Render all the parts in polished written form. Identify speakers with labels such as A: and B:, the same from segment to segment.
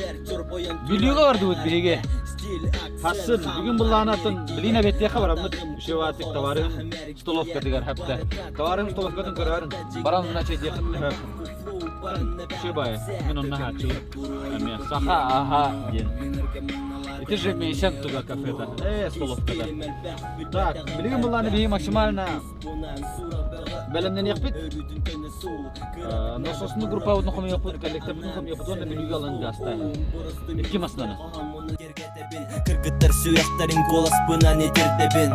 A: Бүлүүгэ бардыбыт биһиги. Хассын, бүгүн былаанатын билин эбиэттиэхэ бараммыт. Үшеватик товарым столовкатыгар хапта. Товарым столовкатын көрөөрүн. Баран онно чэйдиэххит төһө. Үшебай, мин онно хааччыбын. Эмиэ саха аха диэн. Ити же мейсен туга кафета. Э, столовката. Так, билигин былааны биһиги максимально бэлэмнэниэхпит. Насосную группабытын хомуйуохпут, коллекторбытын хомуйуохпут уонна Бүлүүгэ ылан гаастаан. Икки массыынаны.
B: Кыргыттар сүрэхтэрин куоласпынан итирдэбин.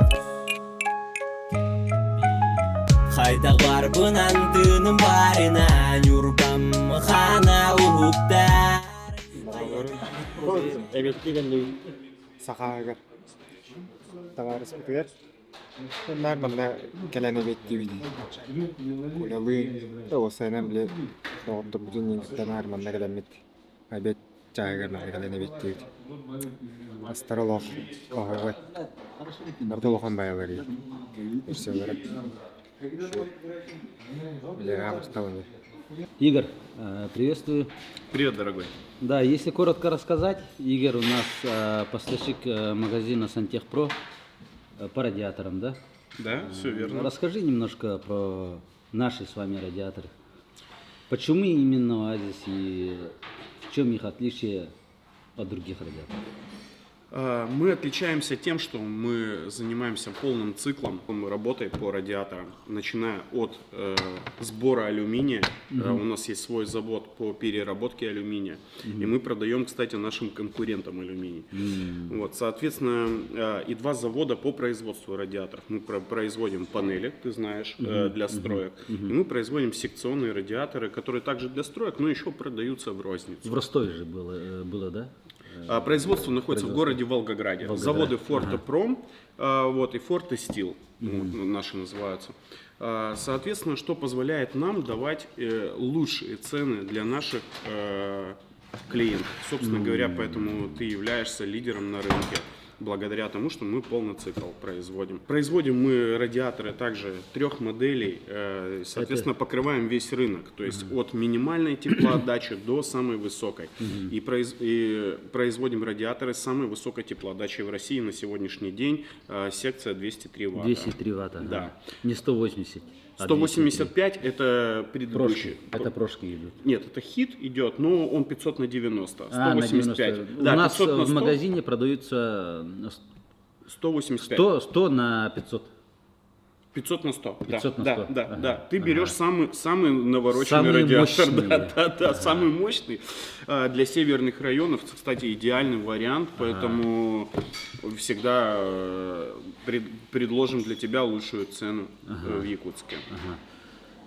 B: Хайдах барбынан тыыным барына Ньурбам хана уһуктар.
C: Эбиэттии кэллибит сахаагар табаарыспытыгар. Наар манна кэлэн эбиэттиибит. Улялыы да уопсайынан били доҕордорбутун иҥиттэн наар манна кэлэммит обед чааһыгар манна кэлэн эбиэттиибит. Астара олох оһоҕой. Барыта улахан баайалар Үсүөлэрэ. Билэҕэ махтал
A: Игорь, приветствую.
D: Привет, дорогой.
A: Да, если коротко рассказать, Игорь у нас поставщик магазина Сантехпро по радиаторам, да?
D: Да, все верно.
A: Расскажи немножко про наши с вами радиаторы. Почему именно Оазис и в чем их отличие от других радиаторов?
D: Мы отличаемся тем, что мы занимаемся полным циклом работы по радиаторам, начиная от сбора алюминия. У нас есть свой завод по переработке алюминия, и мы продаем, кстати, нашим конкурентам алюминий. Вот, соответственно, и два завода по производству радиаторов. Мы производим панели, ты знаешь, для строек, и мы производим секционные радиаторы, которые также для строек, но еще продаются в розницу.
A: В Ростове же было, да?
D: Производство находится в городе Волгограде.
A: Волгоград.
D: Заводы Форте Пром, вот, и Форте Стил, вот, наши называются. Соответственно, что позволяет нам давать лучшие цены для наших клиентов. Собственно говоря, поэтому ты являешься лидером на рынке, благодаря тому, что мы полный цикл производим. Производим мы радиаторы также трех моделей, соответственно, покрываем весь рынок, то есть от минимальной теплоотдачи до самой высокой. И производим радиаторы с самой высокой теплоотдачей в России на сегодняшний день, секция 203 ватта.
A: 203 ватта.
D: Да.
A: Ага. Не 180. А
D: 185 это предыдущий.
A: Прошки. Это прошки идут.
D: Нет, это хит идет, но он 500 на 90.
A: А, на
D: 185.
A: 90.
D: Да,
A: У нас
D: 500 на
A: в
D: 100,
A: магазине продаются
D: 185.
A: 100 на 500.
D: 500 на 100.
A: 500
D: да,
A: на
D: да,
A: 100.
D: Да,
A: Ага,
D: да. Ты
A: ага.
D: берешь самый навороченный
A: Самый
D: радиатор.
A: мощный.
D: Да, самый мощный. Для северных районов, кстати, идеальный вариант, поэтому всегда предложим для тебя лучшую цену в Якутске.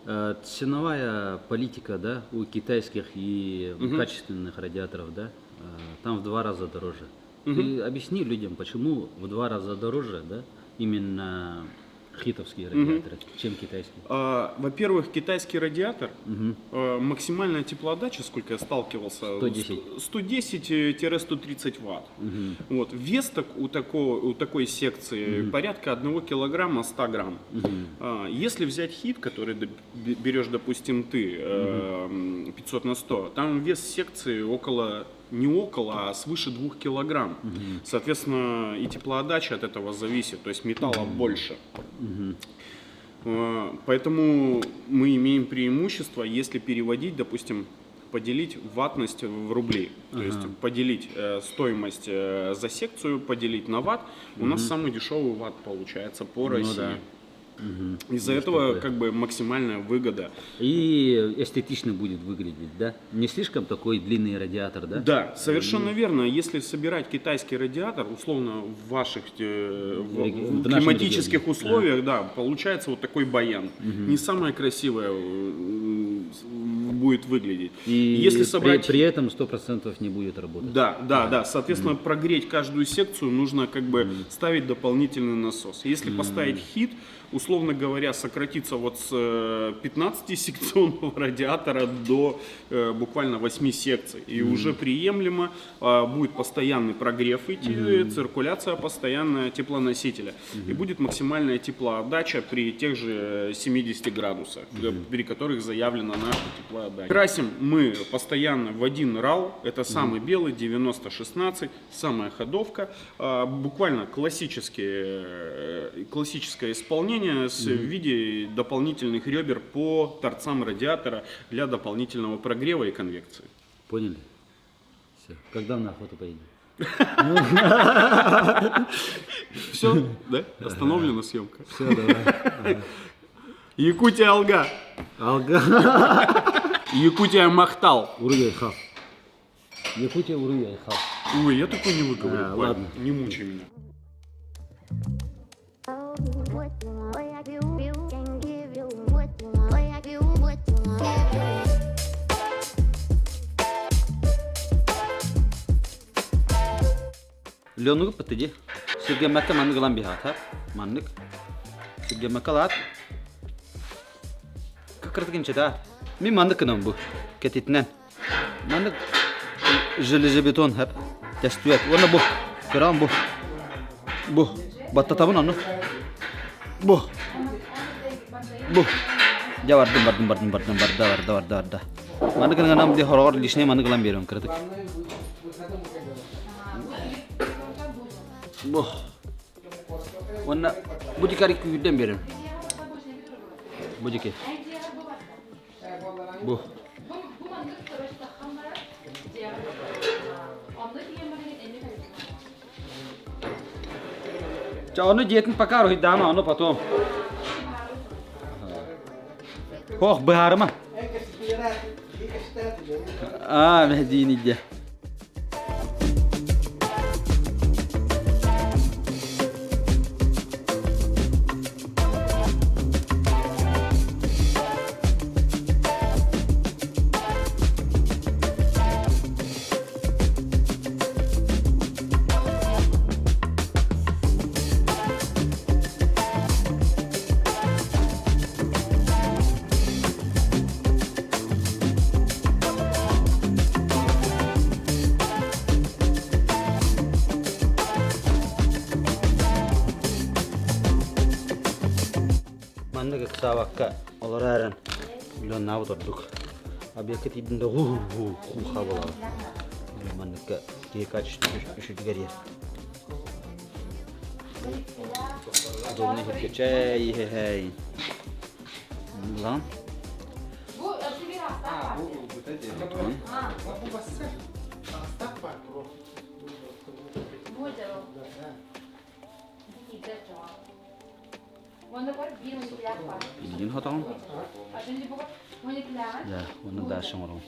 A: Ага. Ценовая политика, да, у китайских и качественных радиаторов, да, там в 2 раза дороже. Ты объясни людям, почему в 2 раза дороже, да, именно хитовские радиаторы, чем китайские?
D: Во-первых, китайский радиатор, максимальная теплоотдача, сколько я сталкивался,
A: 110.
D: 110-130 ватт. Вот. Вес у такой секции порядка 1 килограмма 100 грамм. Если взять хит, который берешь, допустим, ты, 500 на 100, там вес секции около, не около, а свыше 2 килограмм. Соответственно, и теплоотдача от этого зависит, то есть металла больше. Поэтому мы имеем преимущество, если переводить, допустим, поделить ваттность в рубли. То есть поделить стоимость за секцию, поделить на ватт. У нас самый дешевый ватт получается по России. Из-за
A: Есть
D: этого
A: такое.
D: максимальная выгода.
A: И эстетично будет выглядеть, да? Не слишком такой длинный радиатор, да?
D: Да, совершенно верно. Если собирать китайский радиатор, условно, в ваших
A: В нашем
D: климатических
A: регионе.
D: условиях, да, получается вот такой баян. Не самое красивое будет выглядеть.
A: И
D: если собрать
A: при этом 100% не будет работать.
D: Да, да, да. Соответственно, прогреть каждую секцию нужно ставить дополнительный насос. Если поставить хит, условно говоря, сократиться с 15-секционного радиатора до буквально 8 секций. И уже приемлемо, будет постоянный прогрев идти, циркуляция постоянная теплоносителя. И будет максимальная теплоотдача при тех же 70 градусах, при которых заявлена наша теплоотдача. да, да. Красим мы постоянно в один RAL, это самый белый, 9016, самая ходовка. Буквально классическое исполнение в виде дополнительных ребер по торцам радиатора для дополнительного прогрева и конвекции.
A: Поняли? Все. Когда на охоту поедем?
D: Все, да? Остановлена съемка.
A: Все, давай.
D: Якутия Алга.
A: Алга.
D: Якутия Махтал.
A: Уруй Айхал. Якутия Уруй Айхал.
D: Ой, я такой не выговорю.
A: А,
D: Вань,
A: ладно.
D: Не мучай меня.
A: Ленугу пытыди. Сиргэммэккэ маннык ылан биһаатар. Маннык. Сиргэммэккэ ылаат. Кыкырдык инчэтэ. Мин маннык гынан бу. Кэтитинэн. Маннык железобетон хэп. Тэстүэт. Уонна бу. Көрөҕүн бу. Бу. Баттатабын ону. Бу. Бу. Дьэ бардым, бардым, бардым, бардым, барда, барда, барда, барда. Маннык гынан били хороҕор лишний маннык ылан биэриэм кыратык. Бу. Уонна бу дикари күүрдэн биэрэм. Бу дики. Бу. Ча ону дьиэтин пока уруһуйдаама, ону потом. Хох, быһаарыма. Аа, диин идде. Маннык ыксаабакка олоро эрэн Леоннаабыт ордук. Объекка тиийдин да хуу-хуу буолаҕын. Манныкка киһи качество үчүгэр иһэр. Удобный иһиргэ чэй иһэһэй. Лан. Билигин хотоҕун. Да, уонна дальше оҥоробун.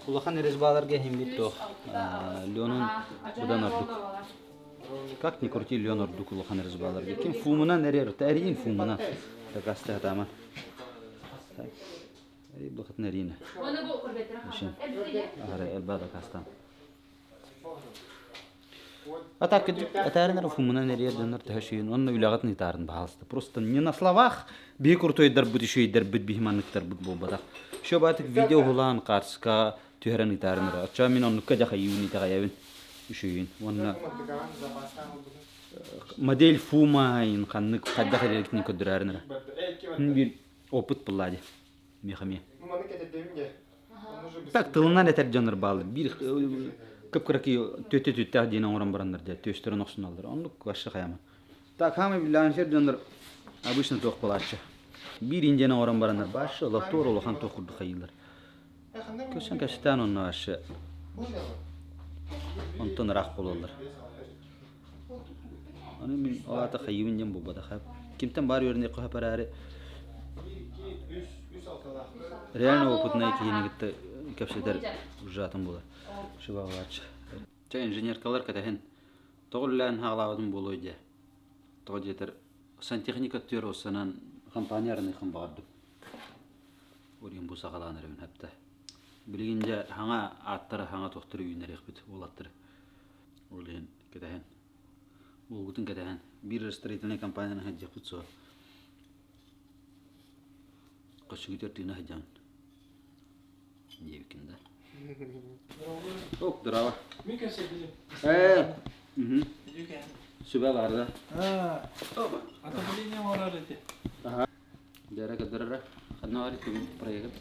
A: Улахан резьбаларга иһиммит туох Ленун быдан ордук. Как ни крути, Лен ордук улахан резьбаларга. Ким фумунан эрэр, эриин фумунан. Такасты хатама. Так. Эри бухатын эриина. Ишин. Ахара элба дакастан. А так этээрин фумунан эрийэр дьоннор төһө шүйүн онно үлэҕитин ыытаарын баһаалыста. Просто не на словах биһи куртуйдарбыт үчүгэйдэрбит биһи манныктарбыт буолбатах. Еще баатык видео уһулаан каарска түһэрэн ыытаарын эрэ. Оччоҕо мин оннукка дьэ хайыыбын итэҕэйэбин үчүгэйин. Уонна модель фума ханнык хайдах эрэргитин көрдөрөөрүн эрэ. Биир опыт буллаа дии. Миэхэ эмиэ. Так тылынан этэр дьоннор бааллар. Биир кып-кыракый түөттэ түттээх диэн оҥорон бараннар дьэ түөстэрин охсуналлар. Оннук вообще хайама. Так хаамай биллэҕинсэр дьоннор обычно туох буолааччы. Биир индиан оҥорон бараннар башы олохтуур улахан туох курдук хайыылар. Көсөн кэстээн онно вообще онтон ыраах буолаллар. Аны мин ол аата хайыыбын диэн буолбатах. Кимтэн баар үөрэнэ хоһо эрээри реально опытнай киһини кытта кэпсэтэр ужатын буолар. Шыбаҕалааччы. Чэ инженеркалар кэтэһин. Тоҕо үлэлээн хаалаабытым буолуой диэ. Тоҕо диэтэр сантехника түөр уссанан компания арыныахын баҕардым. Урин бу саҕалаан эрэбин хэптэ. Билигин дьэ хаҥа ааттара хаҥа тохтор үүннэриэхпит уолаттары. Ол иһин кэтэһэн. Уолгутун кэтэһэн. Биир строительнай компанияны сылдьыахпыт суох. Көчүгүтэр тыына сылдьаҕын. Диэбиккин да. Ок, здорово. Э, Сүбэ баар да.
E: Отопление оҥорор эти.
A: Ага. Дьэрэ көрдөрөрө. Ханна бар бүгүн проект?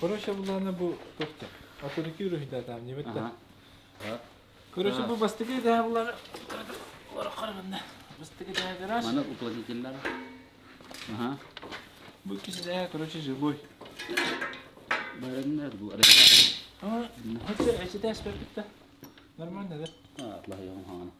E: Короче, буллаана бу туохта? Атырыки үрүһүдэ там, не битте. Короче, бу бастакы дэһэ буллаана бастакы дэһэ гараж.
A: Маны уплотнителлар. Ага.
E: Бу иккис дэһэ, короче, жилой.
A: Барыннар бу
E: А, хотя эти дэс битте. Нормально, да?
A: Атлаһыйым хаана.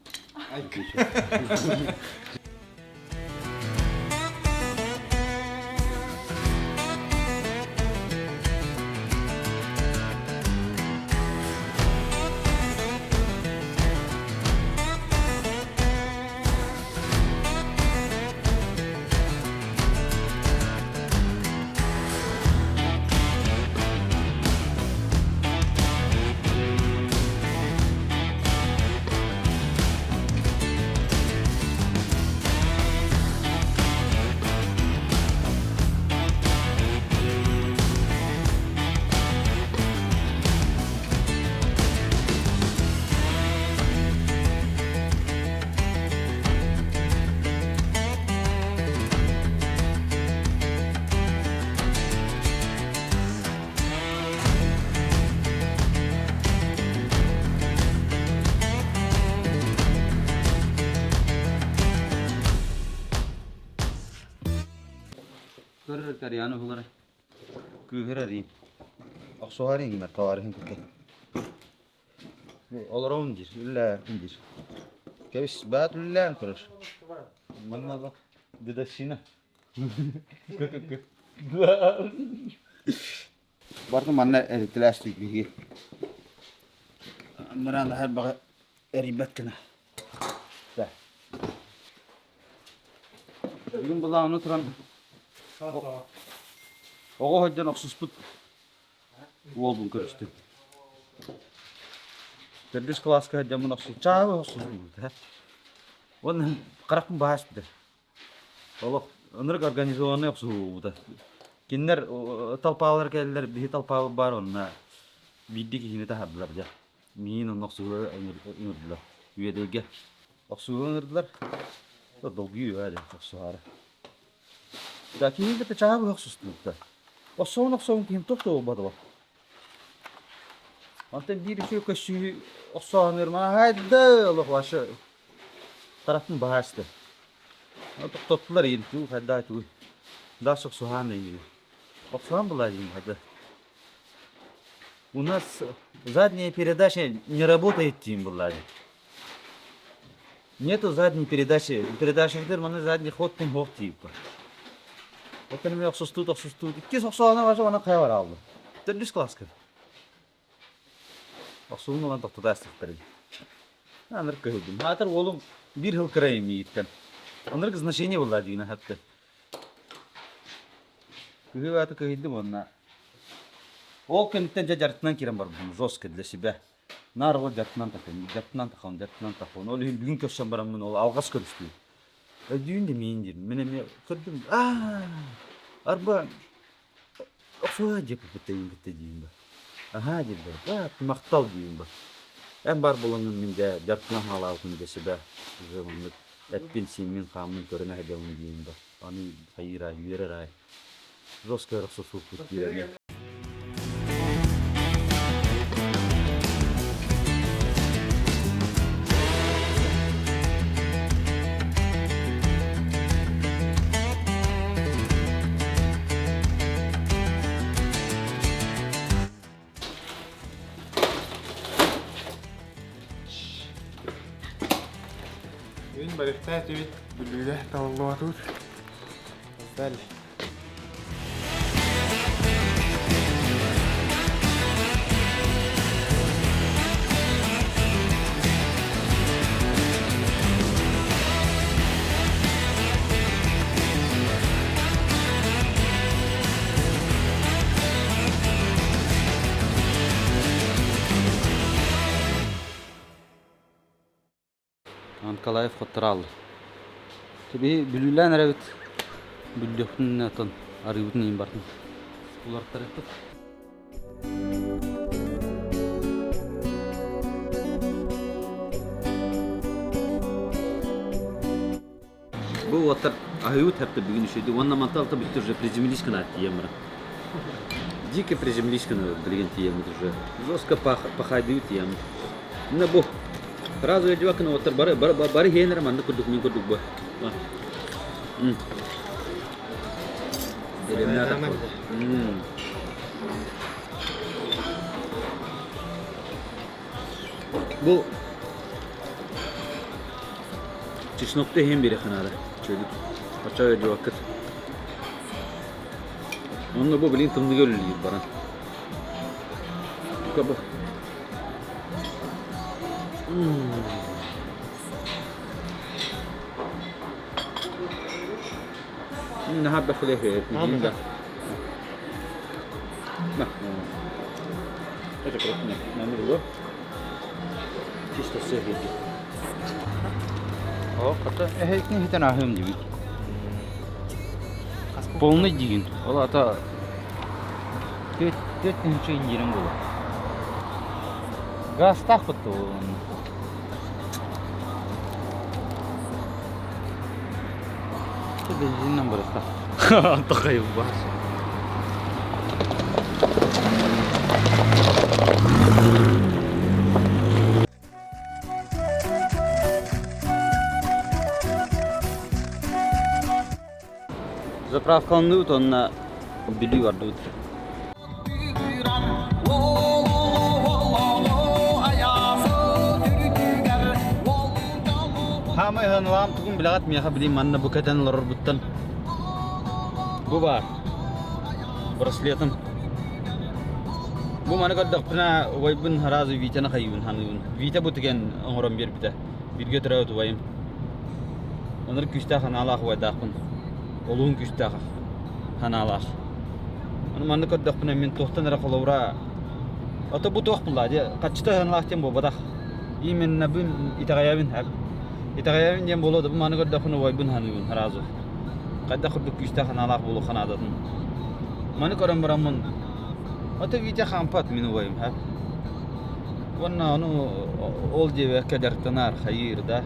A: Көрөр карьяны булар. Күүһүрэр Охсуһар иҥмэр товарыһын кытта. Олоробун диир, үллээхпин диир. Кэбис, баат үллээн көрөр. Манна бак дедовщина. Бардым манна эритилээстик биһиги. Мыраан лаһар баҕа эрийбэт гына. Да. Бүгүн былааны туран оҕо сылдьан охсуспут уолбун көрүстүм. Төрдүс кылааска сылдьаммын охсу чаабы охсуспут. Уонна харахпын баһа испитэ. Олох ынырык организованный охсуһуу Кинилэр толпалар кэллэр, биһи толпабыт баар онно биирдии киһини таһардылар дьэ. Миин онно охсуһууга ыҥырдылар. Үөдэйгэ охсуһууга ыҥырдылар. Долгуйуу ээ охсуһаары. Да киһи кытта чаабы охсустубут Охсоон охсоон киһим туох да буолбатаҕа. Онтон биир үчүгэй көссүүһү охсооһунугар маһайда олох вообще тарафын баһаасты. Тохтоттулар иин туу хайдаа тугуй. Да сохсуһаан иин. Охсуһаан была иин хайда. У нас задняя передача не работает дейм была. Нету задней передачи. Передача маны задний ход тин хох тииппа. Оттон эми охсустуут охсустуут. Иккис охсуһана баша она хайа бар алды. Төрдүс класска. Охсуун ылан тохтото астыктар. Аныр көһүдүм. Хаатар уолум бир хыл кыра имииттен. Оннук значение буолла дигина хатты. Күһү бааты көһүйдүм онна. Ол кэнниттэн дьэ дьарыктынан киирэн барбытым жестко для себя. Наар ол дьарыктынан тахын, дьарыктынан тахын, дьарыктынан тахын. Ол иһин бүгүн көрсөн бараммын ол алҕас көрүстүм. Өйдүүн да миин диир. Мин эмиэ көрдүм. Аа, арба охсуһа диэппит кытта диим ба. Аһаа дииллэр. Ба, махтал диим ба. Эн бар булаҥын мин дьэ дьарыктынан хаалаабытым для себя. Уже маннык эппин-сииммин, хааммын көрөн аһыйабын диим ба. Аны хайыыр аай, үөрэр аай. Жестко охсусууппут диир эмиэ.
C: Бүгүн барыхтаа этибит Бүлүүлэ талыллыбатыбыт. Далее.
A: Николаев хоттораллар. Биһи бүлүүлээн эрэбит. Бүллүөхпүн отон арыыбытын иин бартын. Уларыттарыппыт. Бу уоттар аһыыбыт хэппэ бүгүн үчүгэй. Уонна мантан алта бүттэ уже приземлись гына тиийэн баран. Дико приземлись билигин тиийэммит уже. Жестко пахайдыы тиийэммит. Мына бу сразу өйдүбэккин уоттар бары бары бары иһиэннэрэ маннык курдук мин курдук бу. Бу чеснокты иһин биэриэххэ наада. Чөлүк. Оччо өйдүбэккит. Онно бу билигин тымныыга үлэлиир баран. Бу. Наһаа бэхилэ да. Это крупный. Намырлы. Чисто сыр О, хата эһэкин хитэн аһыам дибит. Полный дигин. Ол ата 4 тыһыынча индирин буолар. Газтаах бытты ол. Бензиннен барыста. Такайым бар. Заправкаланыбыт уонна Бүлүү бардыбыт. Хаамай ыһаналаам тугун билэҕит миэхэ билим манна бу кэтэн олорорбуттан бу баар браслетым бу маны көрдөхпүнэ убайбын сразу Витяны хайыыбын ханыыбын Витя бу түгэн оҥорон биэрбитэ бииргэ төрөөбүт убайым онор күүстээх санаалаах убайдаахпын олуһун күүстээх санаалаах. Ону манна көрдөхпүнэ мин туохтан эрэ холобура ото бу туох булла дьэ хаччыта санаалаах диэн буолбатах. Именно бу итэҕэйэбин итэҕэйэбин диэн буолуо да бу маны көрдөхпүнэ убайбын саныыбын сразу. Хайдах курдук күүстээх санаалаах буолуох наадатын. Маны көрөн бараммын ото Витя хаампат мин убайым Уонна ону ол диэбэккэ дьарыктанар, хайыыр да,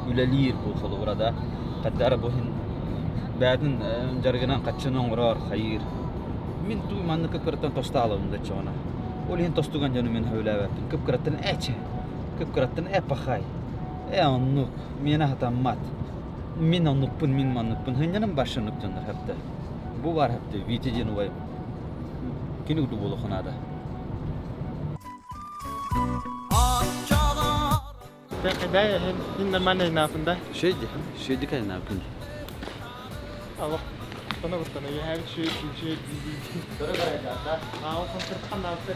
A: үлэлиир бу холобура да, хаддара бу иһин бэйэтин дьарыгынан хаччыны оҥорор, хайыыр. Мин туу маннык кып-кыраттан тостаалабын да оччоҕуна. Ол иһин тостуган дьону мин сөбүлээбэппин. Кып-кыраттан эчэ, кып-кыраттан э пахай, э оннук, миэнэ сатаммат. Мин оннукпун, мин манныкпын. Хынньанан баршаннык дьоннор хэптэ. Бу бар хэптэ, Витя диэн убайым. Кини курдук буолуохха наада.
E: Ин нормально наапында.
A: Шөйді, шөйді кай наапын.
E: Аллах. Тоно куттана, you have шөй шөй Аа, концерт наапта.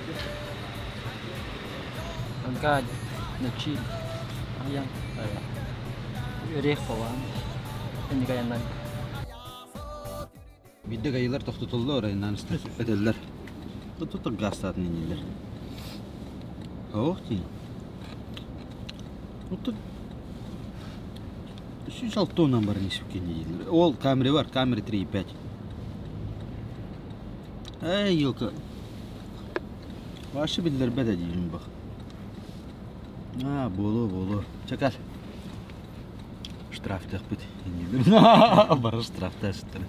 F: Анка начи аян Рех болан. Энди
A: Биирдэ гайылар тохтотоллор оройунан этэллэр. Тут гаастаатын иннилэр. Ох дии. Тут 106 баран испиккин дииллэр. Ол камера бар, камера 3,5. Эй, елка. Вообще биллэрбэт диим бах. Аа, буолуо, буолуо. Чакал. Штрафтаахпыт Бары штрафтаастар.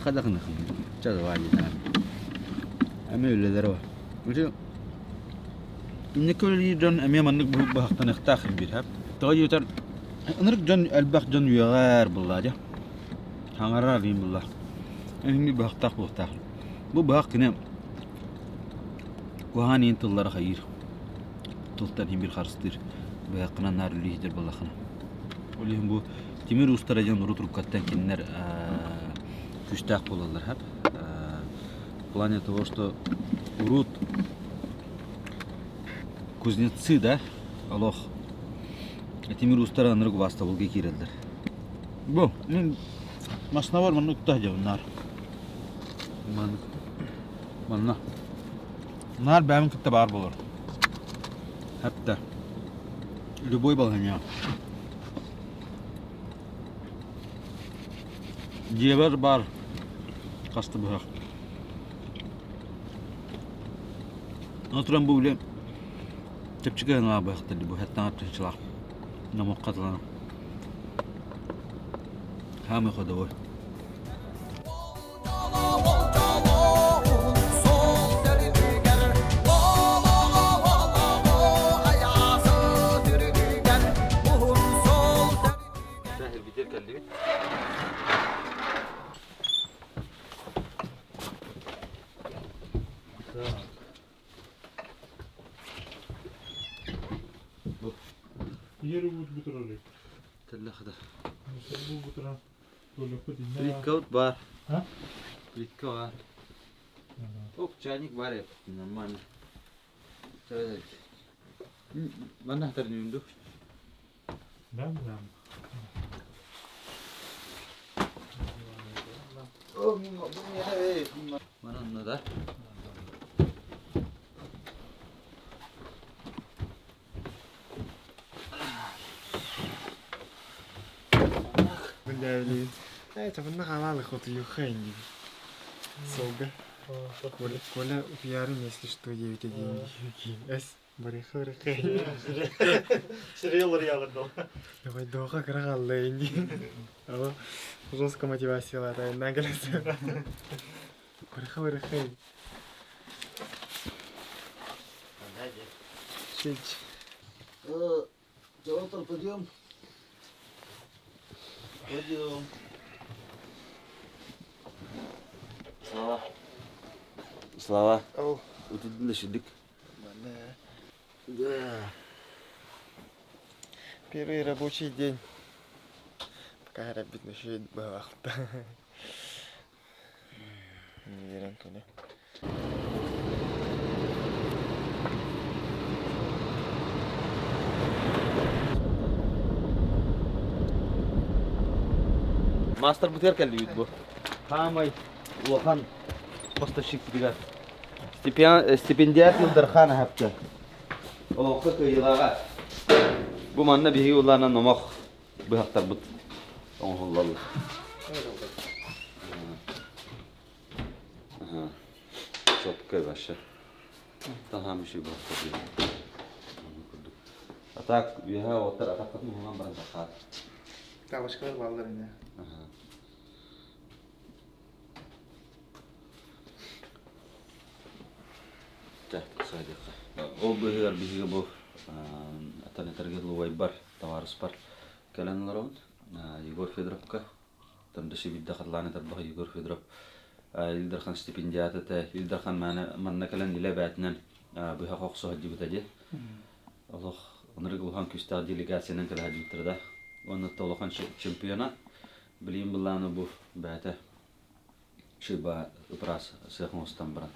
A: Хадахын Эмиэ үлэлэрэ бар. Ити инники үлэлиир дьон эмиэ маннык быһахтаныахтаах биир Тоҕо диэтэр ынырык дьон элбэх дьон үөҕэр буллаа дьэ. Хаҥарар диин булла. Эһиги быһахтаах буолуохтаах. Бу быһах кини куһаҕан иин тыллара хайыыр. Тылтан иһин биир харыстыыр быһаххынан наар үлүү иһитэр буоллаххына. Ол иһин бу тимир уустара диэн урут уруккаттан кинилэр күүстээх буолаллар хап. В плане того, что урут кузнецы, да, олох тимир уустара ынырык убаастабылга киирэллэр. Бу мин машина бар манна укта сылдьабын наар. Манна Наар бэйэм кытта баар буолар. Хатта любой балаһыанньаҕа. Дьиэбэр баар хаста быһах. Ону туран бу били чэпчэки сыаналаах быһахтар дии бу хэттэн тыһыынчалаах номоххо атыланар. Хаамый ходовой. Плитка вот бар. Плитка бар. Оп, чайник бар это нормально. Манна хатар нүнду. Манна да.
C: Солга. Коля, Коля утуйарын, если что, 9-1 С. Барыха барыха.
E: Сериал ялырдал.
C: Давай доха кыра инди. Алло, жестко мотивация нагаласы. Барыха барыха. Шеч.
A: Завтра пойдем. Пойдем. Слава. Слава. Утудун шидик. Да.
C: Первый рабочий день. Пока рабит еще было. Не верен туда.
A: Мастер бутер кэллибит бу. Хаамай улахан поставщик бигар. Стипендиат Илдархан хапта. Олоҥхо кыайыылааҕа. Бу манна биһиги улаана номох быһахтарбыт оҥоһуллаллар. Четкая вообще. Таһаам үчүгэй быһахтар. А так, үөһэ оттар атаххытын уһунан баран таххаат.
E: Табашкалар баллар ини.
A: Ол быһыгар биһиги бу атан этэргэ луайбар, товарыспар кэлэн олоробут. Егор Федоровка, там да сибидде хатлаан этэрбаха Егор Федоров Ил Дархан стипендиата этэ. Ил Дархан манна кэлэн илэ бээтинэн быһа хохсо сылдьыбыта дии. Олох ынырык улахан күүстээх делегациянан кэлэ сылдьыбыттара да. Уонна улахан чемпиона. Билигин былааны бу бээтэ шиба ыпраас сыах оҥостон баран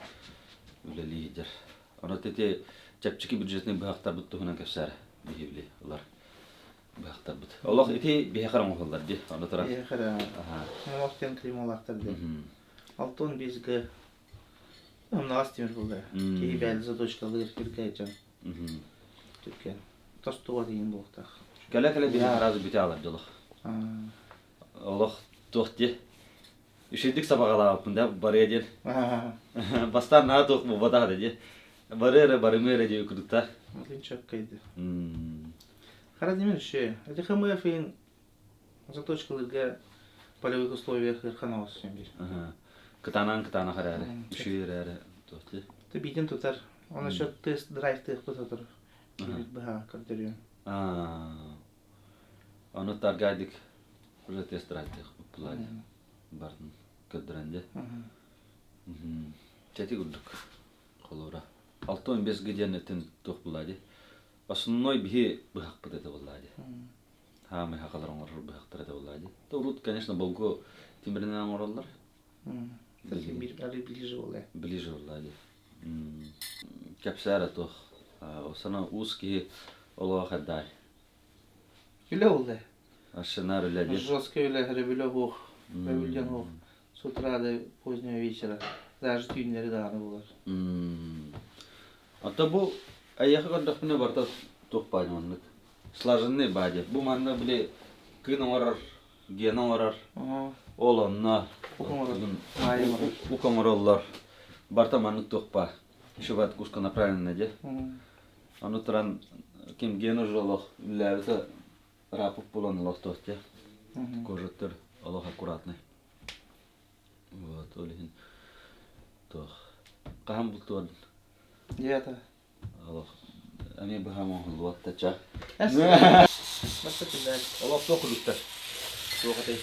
A: үлэлии сылдьар. Ону ити чэпчэки бюджетный быһахтарбыт туһунан кэпсээр биһибили ылар быһахтарбыт. Олох ити биһиэхэ оҥоһуллар дии. Ону туран.
E: Биһиэхэ Олох диэн клеймолаахтар дии. 6-15 г. Умнаҕас тимир булла. Киһи бэйэтэ заточкалыыр киргэ дьон. Түркэн. Тостуга тиийин буолуохтаах.
A: Кэлэ-кэлэ биһи араас бүтэ алар дьолох. Олох туох дии. Үчүгдүк сабаҕалаабыппын да барыа диэн. Бастаан наһаа туох буолбатах этэ дии. Бары эрэ барымы эрэ дии курдуктар.
E: Мин чөккөйдү. Хара тимир үчүгэй. Ити ХМФ иһин заточкалыырга полевых условиях ыархан оҕус биир.
A: Кытаанан кытаанах эрээри, үчүгэй эрээри туох дии.
E: Ты биитин тутар. Оны еще тест драйв тыахпыт отор. Киирбит быһа көрдөрүөн.
A: Ону таргайдык уже тест драйв тыахпыт булаа бардын көрдөрөн дии. Чэти курдук холура. 6-15 диэн этин туох булаа дии. Основной биһи быһахпыт этэ буоллаа дии. Хаамай хахалар оҥорор быһахтар этэ буоллаа дии. Урут, конечно, болгу тимиринэн оҥороллор.
E: Ближе буолла.
A: Ближе буоллаа дии. Кэпсээр туох. Осана уус киһи олоҕо хайдаҕай?
E: Үлэ буолла.
A: Ашынар үлэ дии.
E: Жесткая үлэ, өрөбүлэ суох. Өрөбүлдэн суох. С утра до позднего вечера. Даже түүннэри даҕаны буолар.
A: Ата бу эйиэхэ көрдөхпүнэ барыта туох баай маннык. Слаженный баай. Бу манна били кыын оҥорор, гена оҥорор. Ол онно ук оҥороллор. Барыта маннык туох баар. Шибат узконаправленный дии. Ону туран ким ген уже олох үллээбитэ рапып булан олох туох дии. Кожаттар олох аккуратный. Вот, ол иһин туох. Хаһан бултуордун?
E: Девятого.
A: Олох эмиэ быһаам оҥоһуллубат да ча.
E: Баста түллэр.
A: Олох туох курдуктар? Туох этэй?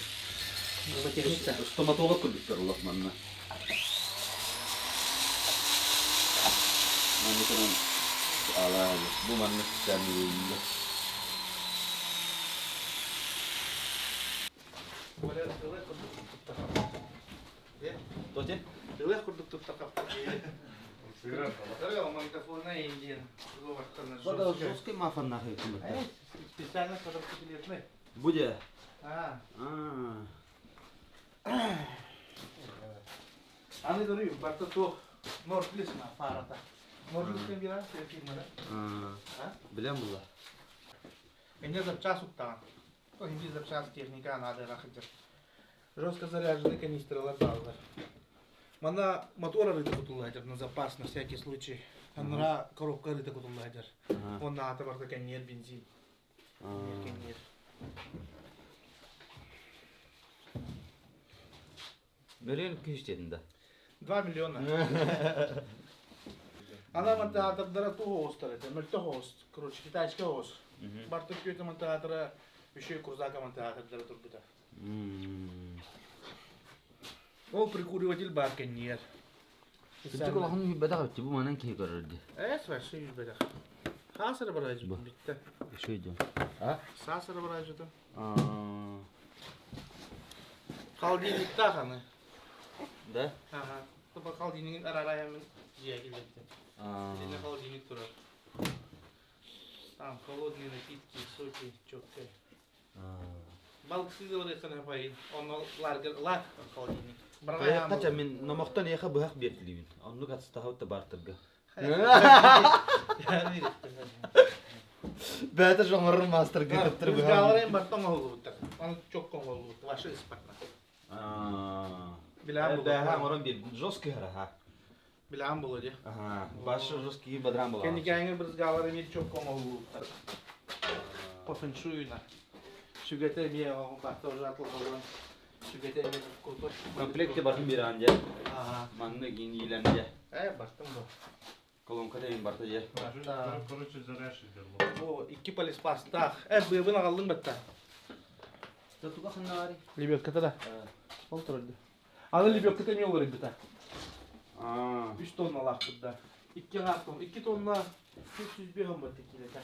E: Зуботехника.
A: Стоматолог курдуктар олох манна. Манна көрөн алаа бу манна специальный. Тоте?
E: Ылых курдук тутта хапта. Магнитофонна индиен.
A: Жесткий мафан нахуй.
E: Специально квадроциклетный.
A: Буде.
E: А. Аны көрүү барта туох Нордлис на фарата. Нордлис кем бира фирмада.
A: Билем була.
E: Эмне запчас уктаан. Инди запчас техника надо рахыджар. Жестко заряженный канистралар баалар. Мана мотор арыта кутуллаһадьар на запас на всякий случай. Анара коробка арыта кутуллаһадьар. Онна ата барта кэнниэр бензин. Кэнниэр.
A: Миллион күүс дедин да.
E: 2 миллиона. Ана монтеатрдара тугу оҕустар этэ, мөлтөх оҕус, короче, китайскай оҕус. Бартын күөтэ монтеатра үчүгэй курзака монтеатрдара турбута. Ол прикуриватель баар кэннигэр.
A: Кырдьык улахан үһүйбэтэх эбит бу манан киһи көрөр дии.
E: Эс вообще үһүйбэтэх. Хаас эрэ бараажытым бүттэ.
A: Еще идем. А?
E: Саас эрэ бараажытым. Холодильниктаах аны.
A: Да?
E: Ага. Тупа холодильнигин араарайаммын дьиэ киллэрдим. Итиннэ холодильник турар. Там холодные напитки, соки, четкие. Балыксыы барыаххын апайын. Онно ларгар лак холодильник.
A: Хайахха мин номохтон эйиэхэ быһах биэртилиибин. Оннук атыстаһабыт да баартарга.
G: Бэйэтэ жоҥорор маастарга кыттыр быһах.
E: Галарайын бартан оҥоһуллубуттар. Аны чокко оҥоһуллубут. Ваша ыспатна. Билээн булу.
A: Бэһэ оҥорон биэр. Жесткий хараха.
E: Билээн булу дии.
A: Башы жесткий бадран була.
E: Кэнникээҥҥи брызгалар эмиэ чокко оҥоһуллубуттар. По фэншуйна. Сүгэтэ эмиэ оҥоһуллаахта уже атылҕаллан. Сүгэтэ эмиэ крутой.
A: Комплекте бартын биэрэн дьэ. Манна гиниилэн дьэ.
E: Э, бартын бу.
A: Колонка деген барта дьэ.
E: Короче, Бу икки полиспастаах. Э, быабын аҕаллыҥ батта.
A: Туга ханнаары?
E: Лебедката да. Ол турар Аны лебедката эмиэ уларыйбыта. Үс тонналаахпыт да. Икки аҥаар 2 тонна 305 бат киилэтэ.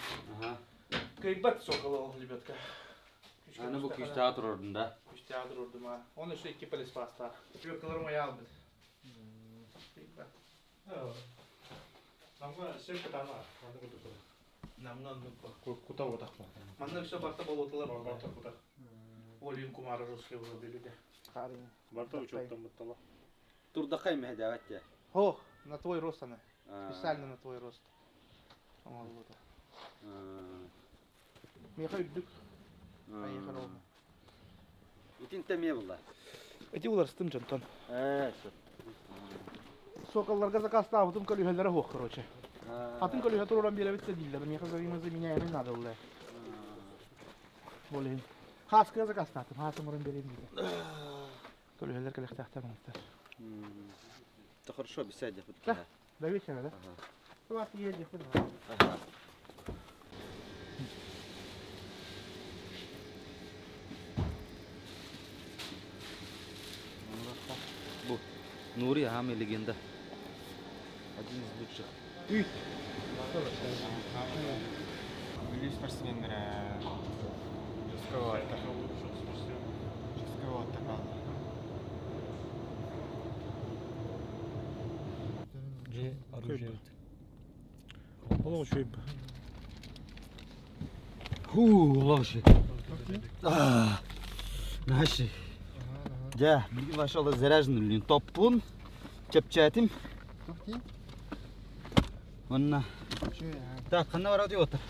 E: Кыайбат сокола ол лебедка.
A: Аны бу күүстээх турордун да.
E: Күүстээх турордум а. Он еще икки полиспастаах. Лебедкаларым айаалбыт.
H: Намга сир кытана, манна кутук.
E: Намга оннук.
H: Кута утах.
E: Манна все барта болоталар.
H: Барта кута.
E: Олин кумара русский уже билюде.
H: Барта учеттан буттала.
A: Турдакай мехдават я.
E: О, на твой рост она. Специально на твой рост. Оҥоһуллубута. Миэхэ үрдүк. Айыхар олма.
A: Итинтэ эмиэ булла.
E: Эти уларыстым дьонтон.
A: Ээ, сөп.
E: Соколларга заказтаабытым көлүөһэлэрэ суох, короче. Атын көлүөһэ туруоран биэрэбит да дииллэр. Миэхэ взаимозаменяемый надо было. Ол иһин. Хааскыга заказтаатым. Хаас оҥорон биэриэм диэтэ. Көлүөһэлэр кэлэхтээхтэр манныктар.
A: Да хорошо, беседе.
E: Да, до вечера, да? Ага.
A: Ага. Бу Нури Ами легенда. Один из лучших.
C: Бүлүү спортсменнэрэ жестковаттар. Жестковаттар бааллар.
F: Оружие.
H: Олох үчүгэй.
A: Ху, лоши. Наши. Дьэ, билигин вошел заряженный, блин, топпун, чэпчээтим. Онна. Так, ханна барат отыр.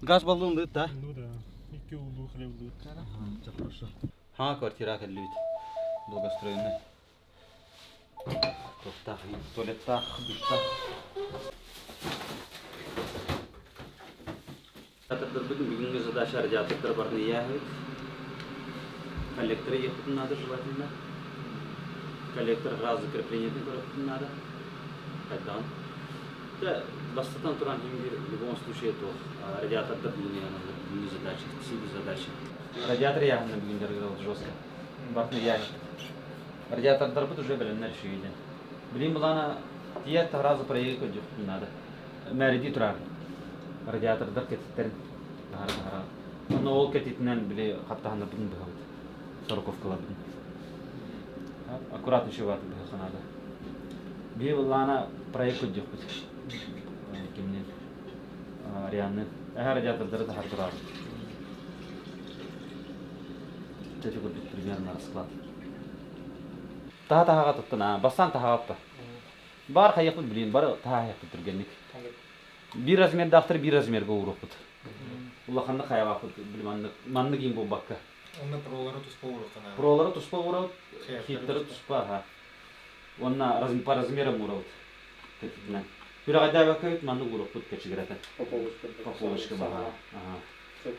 A: Газ баллон дыт, да?
H: Ну да. Икки улуу хлеб
A: Все хорошо. Ха, квартира кэллибит. Благоустроенный. Туохтаах, туалеттаах, душтаах. Бүгүҥҥү задача радиатордар барны яһыт. Коллекторы ехать надо желательно. Коллектор раз закрепление надо. Хайдан. Да, бастатан туран в любом случае то радиатордар бүгүн не задача, сильная задача. Радиатор яһын бүгүн дергал жестко. Бартны яһыт. Радиатордар бут уже билиннер шүйден. Билин булана тият сразу проехать надо. Мэриди турар. Радиатордар кетиттерин. Тахара тахара. Онно ол кетитинен били хаттаһанна бүгүн быһабыт. Сороковкаларбытын. Аккуратно еще бааты быһыахха наада. Биһи былаана проект көрдүөхпүт. Кимнин Арианны. Эһэ радиатордары таһар турабыт. Тэти курдук примерно расклад. Таһа таһаҕа туттун, а, бастаан таһаҕа Бар хайыахпыт билин, бары таһаһыахпыт түргэнник. Биир размердаахтар биир размерга ууруохпут. Улаханнык хайалаахпыт били маннык маннык иин буолбакка.
C: Онно пролары туспа ууруохха наада.
A: Пролары туспа уурабыт, хиттары туспа, аха. Уонна по размерам уурабыт. Кэтитинэн. Күрэҕэйдээбэккэ маннык ууруохпут кэчигирэтэ. По полочка баҕа. Аха.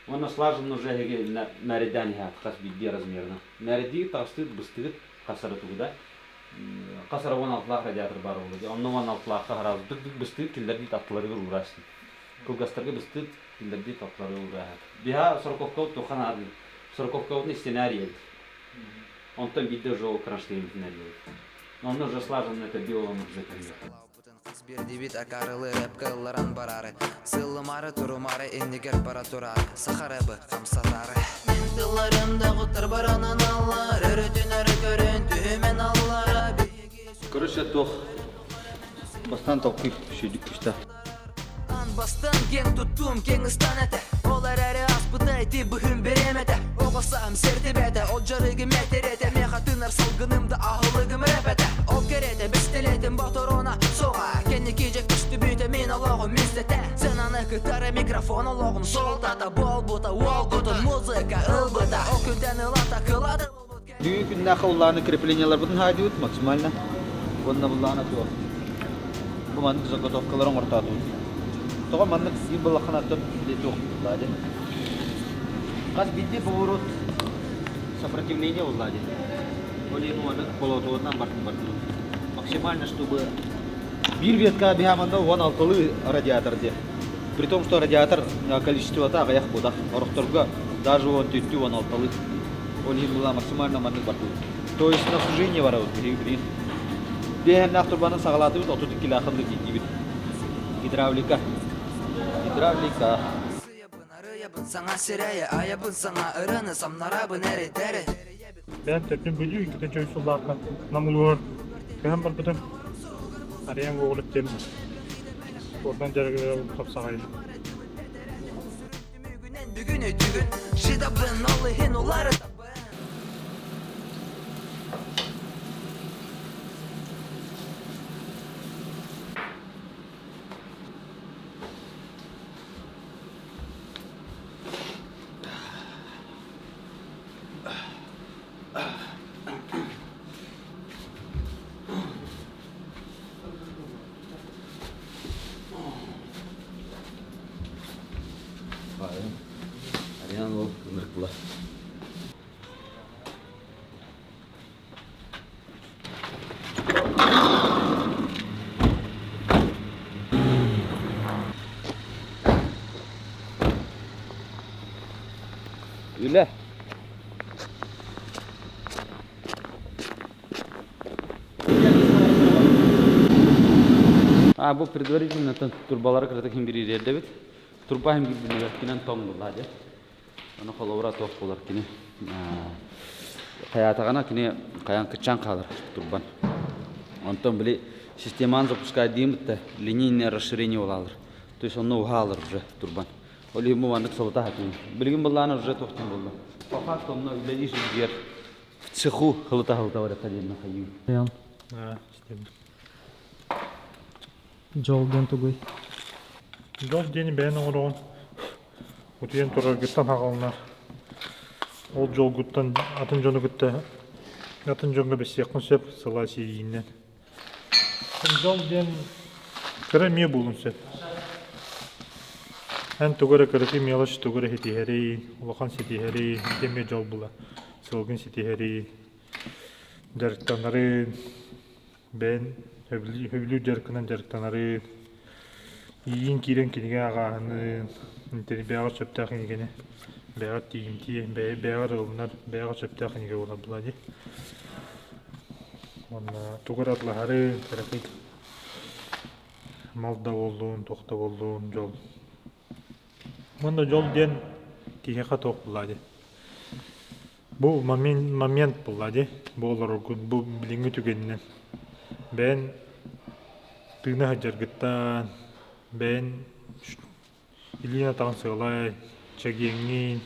A: Уонна слаженно уже эһиги мээрэйдээн иһэ хас биирдии размерынан. Мээрэйдиир таҕыстыыт быстыгыт хас эрэ тугу да. Хас эрэ 16-лаах радиатор баар буолла дии. Онно 16-лаахха хараабыт дык-дык быстыыт киллэрдии аттыларыгар уураастын. Кылгастарга быстыыт киллэрдии аттыларыгар уурааһыт. Биһа сороковкабыт туохха наадый? Сороковкабытын истэнээр ийэбит. Онтон биирдэ уже ол кронштейнмытын эрийэбит. Онно уже слаженно это дело уже кэлиэ.
B: Хас биэрдибит акаарылы рэпкэ ылларан бараары Сыллымаары турумаары иннигэр бара тураары Саха рэбы хамсатаары Мин тылларым да куттар баранан аллар Өрөтүн өрө көрөн түһүмэн аллара
A: Короче, туох бастаан толкуй сүйдүк түстэ.
B: Бастан кең туттум кең ыстан этэ Ол эрээри аспыта ити быһым бириэмэтэ Оҕо саам сэртибэтэ ол дьарыгым этэрэтэ Миэхэ тыынар салгыным да аһылыгым рэпэтэ Ол кэрэтэ бэстэлиэтим боторуона суоҕа Кэнники дьэ көстүбүтэ мин олоҕум мистэтэ Сценаны кытары микрофон олоҕум суолтата Буолбута уолгутун музыка ылбыта Ол күнтэн ылата кылады
A: Бүгүн күннээх улааны крепленияларбытын хаайдыбыт максимально. Уонна буллаана туох. Бу маннык заготовкалары оҥортоотубут. Тоҕо маннык биир балаханаттан туох буллаа диэн. Хас биирдии поворот сопротивление буллаа диэн. Ол иһин уонна болотуотунан бардым бардым. Максимально, чтобы биир ветка биһаманда 16-лыы радиатор диэн. При том, что радиатор количествота аҕыйах буолар. Орохторго даже он түттүү 16-лыы. Ол иһин была максимально маннык бардыбыт. То есть на сужение барабыт биһиги билигин. Биэһэннээх турбаны саҕалаатыбыт, 32 лаахыннык иитиибит. Гидравлика. Гидравлика.
B: Арыйабын саҥа сирэйи, айабын саҥа ырыаны, самнарабын эритэри.
H: Бэйэм төрдүн Бүлүү иккитин чөй сыллаахха Нам улууһугар көһөн барбытым. Арыйан Гоголев диэн спордунан дьарыгырар хапсаҕайым.
B: Бүгүн өйдүгүн, шидабын ол иһин уларытабын.
A: Ариан ол ынырык Үлэ. А бу предварительно турбалары кыратык хим бириирдебит. Турба хим билбинигэр тоҥ булла дьэ. Аны холобура туох буолар кини хайаатаҕына кини хайаан кыччаан хаалар турбан. Онтон били системаны запускать диимит линейное расширение буолалар. То есть онно уһаалар уже турбан. Ол иһин бу маннык солота хатыын. Билигин былаана уже туохтан буолла. По факту онно үлэлии сылдьар в цеху хылыта-хылыта барыта диэн хайыы.
F: Дьол диэн тугуй?
H: Дьол диэни бэйэн оҥороҕун. Утуйан тураргыттан хаҕаланар. Ол дьолгуттан атын дьону кытта атын дьоҥҥо бэссиэххин сөп сылаас иэйиинэн. Дьол диэн кыра эмиэ буолуон сөп. Эн тугу эрэ кыракый мелочь тугу эрэ ситиһэрий, улахан ситиһэрий, ити эмиэ дьол була. Сылгын ситиһэрий, дьарыктанарый, бэйэн сөбүлүүр дьарыккынан дьарыктанары, иин киирэн кинигэ ааҕааһыны, бэйэҕэр сөптөөх кинигэни, бэйэҕэр тиийимтиэ, бэйэҕэр ылынар, бэйэҕэр сөптөөх кинигэ буолар буолаа дии. Уонна тугу эрэ атлаһары, кыракый мал да буоллун, туох да буоллун, дьол. Уонна дьол диэн киһиэхэ туох буолаа дии. Бу момент, момент буолла дии. Бу олороргут бу билиҥҥи түгэнинэн. Бэйэн тыына сылдьаргыттан, бэйэн илиин атаҕын сыалай, чэгиэҥҥин,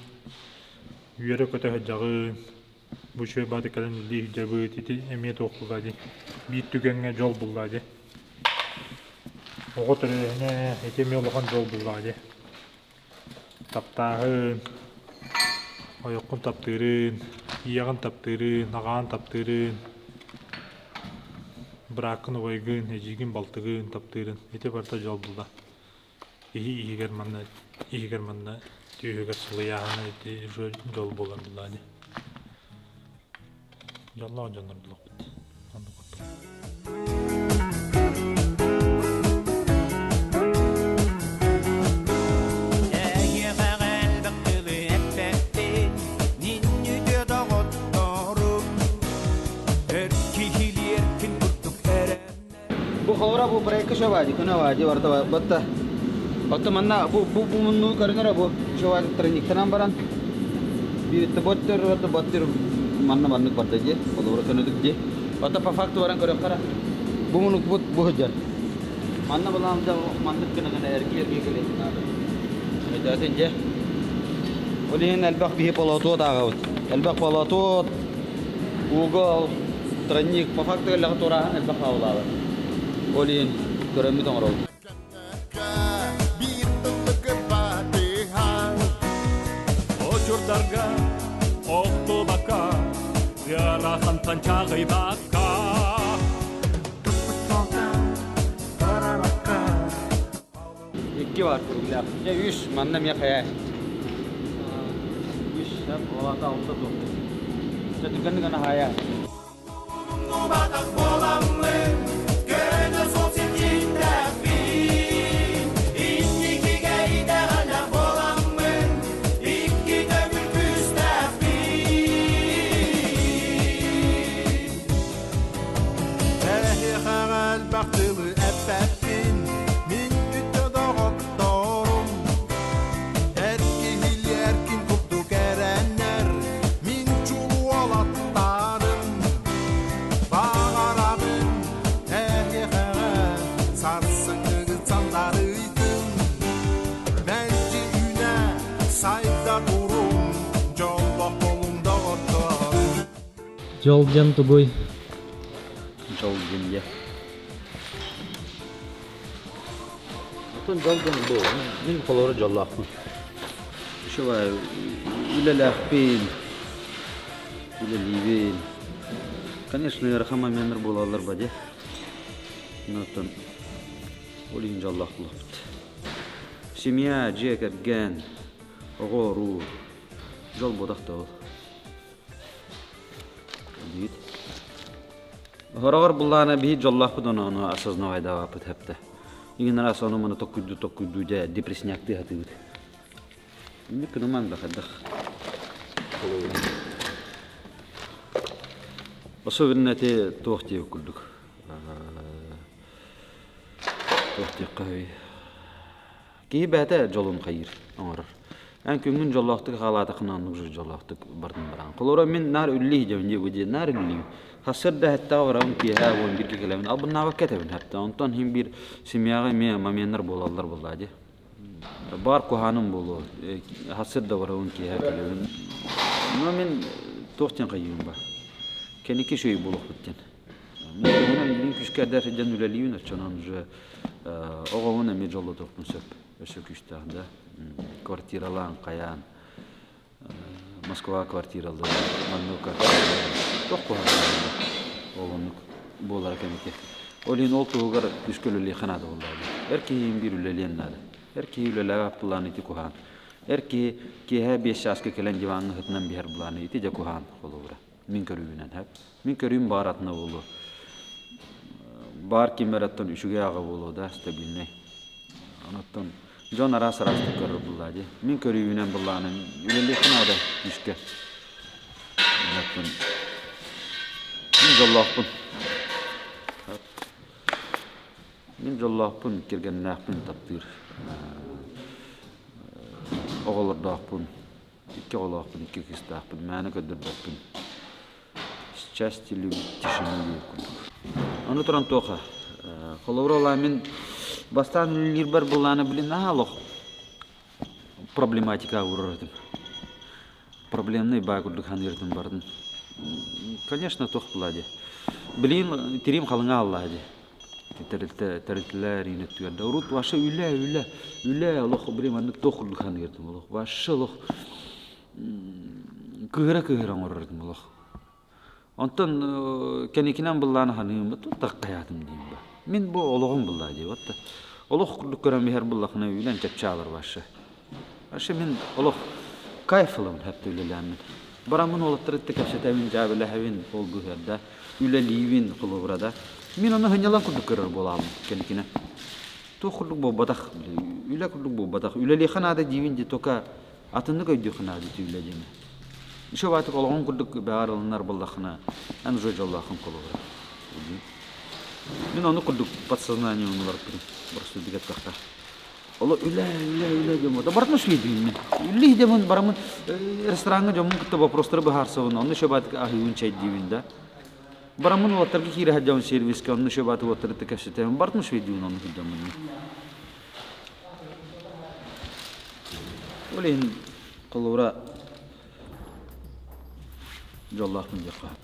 H: үөрэ-көтө сылдьаҕын. Бу үчүгэй баҕайытык кэлэн үлэлии сылдьабыт, ити эмиэ туох буолла дии. Биир түгэҥҥэ дьол булла дии. Оҕо төрөөһүнэ ити эмиэ улахан дьол буллаҕа дии. Таптааһын, ойоххун таптыырын, ийэҕин таптыырын, аҕаҕын таптыырын, бырааккын, убайгын, эдьиийгин, балтыгын таптыырын ити барыта дьол булла. Киһи иһигэр манна иһигэр манна түөһүгэр сылыйааһына ити уже дьол буолар буоллаҕа дии. Дьоллоох дьоннор булуохпут. Оннук курдук.
A: Бу холобура бу проекка шо бади, күнэ бади барыта батта. Отто манна бу бу бу мунну көрүнэрэ бу шо тройниктанан баран бииртэ боттер отто боттер манна маннык барда дии холобура көнөдүк дии. Отто по факту баран көрөххө бу мунук бу бу сылдьар. Манна балаам да маннык гына гына эргий эргий кэлиэн наада. Өйдөөтүн дьэ. Ол иһин элбэх биһи полотуот ааҕабыт. Элбэх полотуот, угол, тройник по факту элбэх туорааһын элбэх хааллаабыт. Ол иһин көрөммүт оҥоробут.
I: Очурдарга охтубакка, ыарахантан чаҕыйбакка.
A: Икки бар кругляк. Дьэ үс, манна эмиэ хайа. Үс, олата алта туох. Дьэ түргэнник аны хайа.
F: Дьол диэн тугуй?
A: Дьол диэн дьэ. Отон дьол диэн бу мин холоро дьоллоохпун. Ишибай үлэлээхпин, үлэлиибин. Конечно, ыарахан моменттар буолаллар ба дии. Оттон ол иһин дьоллоох буолуохпут. Семья, дьиэ кэргэн, оҕо-уруу дьол буотах да ол. Диит. Хороҕор буллаана биһи дьоллоохпут ону ону осознавайдаабаппыт хэптэ. Игин араас ону маны токкуйдуу токкуйдуу дьэ депрессняктыы хатыыбыт. Инник кыныман да хайдах. Особенно эти туох диэбит курдук. Туох диэххэ Киһи бэйэтэ дьолун хайыыр, оҥорор. Эн күҥҥүн дьоллоохтук хаалаатаххына оннук же дьоллоохтук бардын бараҕын. Холобура мин наар үллүү дьэбин дии бу дии наар үллүүм. Сарсыарда эттэҕэ барабын киэһэ уон бииргэ кэлэбин. Албыннаабакка этэбин хатта. Онтон иһин биир семьяҕа эмиэ моменнар буолаллар буоллаа дии. Баар куһааным буолуо. Сарсыарда барабын киэһэ кэлэбин. Но мин туох диэн хайыыбын ба. Кэнники үчүгэй буолуохпут диэн. Мин туһунан билин күүскэ эрдэ сылдьан үлэлиибин, оччонон уже оҕобун эмиэ дьоллотуохпун сөп. Өссө күүстээх да. Квартиралаан, хайаан, Москва квартиралыы, маннык квартиралыы. Туох куһаҕан ол оннук буолара кэмити. Ол иһин ол туһугар күүскэ үлэлиэххэ наада буоллаҕа. Эр киһи биир үлэлиэн наада. Эр киһи үлэлээбэт былаан ити куһаҕан. Эр киһи киэһэ 5 чааска кэлэн диваҥҥа сытынан биһэр былааны ити дьэ куһаҕан холобура. Мин көрүүбүнэн сөп. Мин көрүүм баар атына буолуо. Баар ким эрэ үчүгэй аҕа буолуо да, стабильнай. Онуттан дьон араас араастык көрөр буллаа дии. Мин көрүүбүнэн буллаанын үлэлиэххэ наада күүскэ. Онуттан мин дьоллоохпун. Мин дьоллоохпун, кэргэннээхпин таптыыр. Оҕолордоохпун. Икки оҕолоохпун, икки кыыстаахпын, мээнэ көрдөрбөппүн. Счастье любит тишину диир курдук. Ону туран туоха, холобура олаа мин бастаан үлэлиирбэр былаана блин наһаа олох проблематика уурар этим. Проблемный баа курдук саныыр этим бардым. Конечно, туох була дии. Билигин тириим халыҥа аллаа дии. Тэрилтэ тэрилтэлэр иин өттүгэр да урут вообще үлэ үлэ үлэ олох блин маннык туох курдук саныыр этим олох вообще олох кыыһыра кыыһыра оҥорор этим олох. Онтон кэнникинэн быллаан ханыым таххайаатым диим ба. Мин бу олоҕум быллаа дии вот олох курдук көрөн иһэр буллахына үлэн чэпчаалар вообще. Вообще мин олох кайф ылабын хатта үлэлээммин. Бараммын уолаттары кэпсэтэбин, дьаабылэһэбин ол быһыарда, үлэлиибин холобура да. Мин ону сынньалаҥ курдук көрөр буолаабын кэнникинэн. Туох курдук буолбатах, үлэ курдук буолбатах. Үлэлиэхэ наада диибин дии только атыннык өйдүөххэ наада ити үлэ диэни. Еще баатык олоҕун курдук бэҕэр ылынар буоллаххына, эн уже дьоллооххун холобура. Мин ону курдук подсознанием уларыппытым, просто дигэттахта. Оло үлэ, үлэ, үлэ диэн буолла. Барытын үчүгэйдик мин. Үлэ дэмин барамын рестораҥҥа дьоммун кытта вопростары быһаарсабын, онно еще баатык аһыыбын, чэйдиибин да. Бараммын уолаттарга киирэ сылдьабын сервискэ, онно еще баатык уолаттары кытта кэпсэтэбин. Барытын үчүгэйдиибин онно сылдьаммын мин. Ол иһин холобура дьоллоохпун диэххэ сөп.